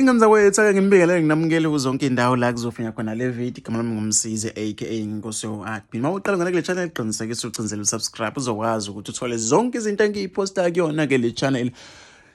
Ingane zakwethu ake nginibingelele nginamukele kuzonke indawo la kuzofinya khona le video. Igama lami nguMsizi aka Nkosi yo-Admin. Uma uqala ngale kule channel qinisekisa ucinzele usubscribe uzokwazi ukuthi uthole zonke izinto engiyiphosta kuyona ke le channel.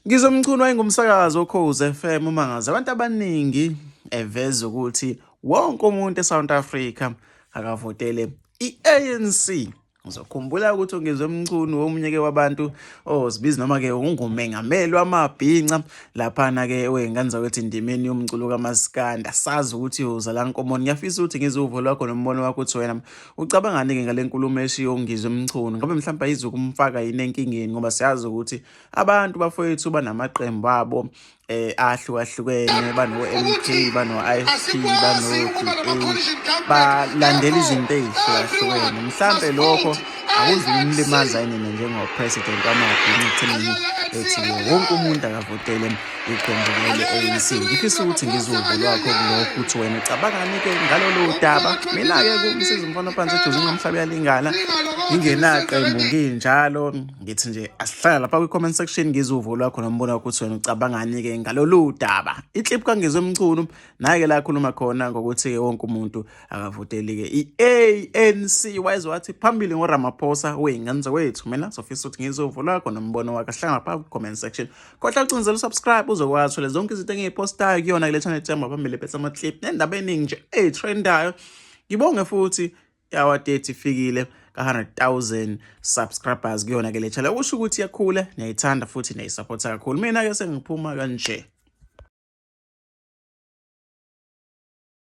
Ngizomchunu wayengumsakazi oKhozi FM umangaza abantu abaningi eveza ukuthi wonke umuntu eSouth Africa akavotele i-ANC. Ngizokhumbula ukuthi uNgizwe Mchunu omunye-ke wabantu ozibiza noma-ke ungumengameli wamabhinca laphana-ke wey'ngane zakwethu endimeni yomculo kamaskandi. Asazi ukuthi uzala nkomoni. Ngiyafisa ukuthi ngizwe uvo lwakho nombono wakho ukuthi wena ucabangani-ke ngale nkulumo eshiwo uNgizwe Mchunu. Ngabe mhlawumbe ayizukumfaka yini enkingeni ngoba siyazi ukuthi abantu bafowethu banamaqembu abo ahlukahlukene bano-MK bano-IFP bano-DA balandela izinto ey'hlukahlukene mhlampe lokho akuzukumlimaza yini njengo-president wamabhinca ekuthenini ethi wonke umuntu akavotele iqembu le-ANC. Ngifisa ukuthi ngizwe uvo lwakho kulokho ukuthi wena ucabangani-ke ngalolu daba. Mina-ke kumsiza umfana ophansi eduze ngomhlaba uyalingana ngingenaqembu nginjalo ngithi nje asihlala lapha kwi-comment section ngizwe uvo lwakho nombono wakho ukuthi wena ucabangani-ke ngalolu daba. Iclip kaNgizwe Mchunu naye-ke la akhuluma khona ngokuthi-ke wonke umuntu akavoteli-ke i-ANC wayeze wathi phambili ngoRamaphosa wey'ngane zakwethu. Mina sofisa ukuthi ngizwe uvo lwakho nombono wakho asihlala lapha kwi-comment section. Khohlwa ucinzela usubscribe uzokwazi uthole zonke izinto engiyipostayo kuyona kule channel ehamba phambili ephethe ama-clip nendaba eningi nje ey'trendayo. Ngibonge futhi yawa 30 ifikile ka-100,000 subscribers kuyona ke le channel okusho ukuthi iyakhula niyayithanda futhi niyayisapotha kakhulu. Mina-ke sengiphuma kanje.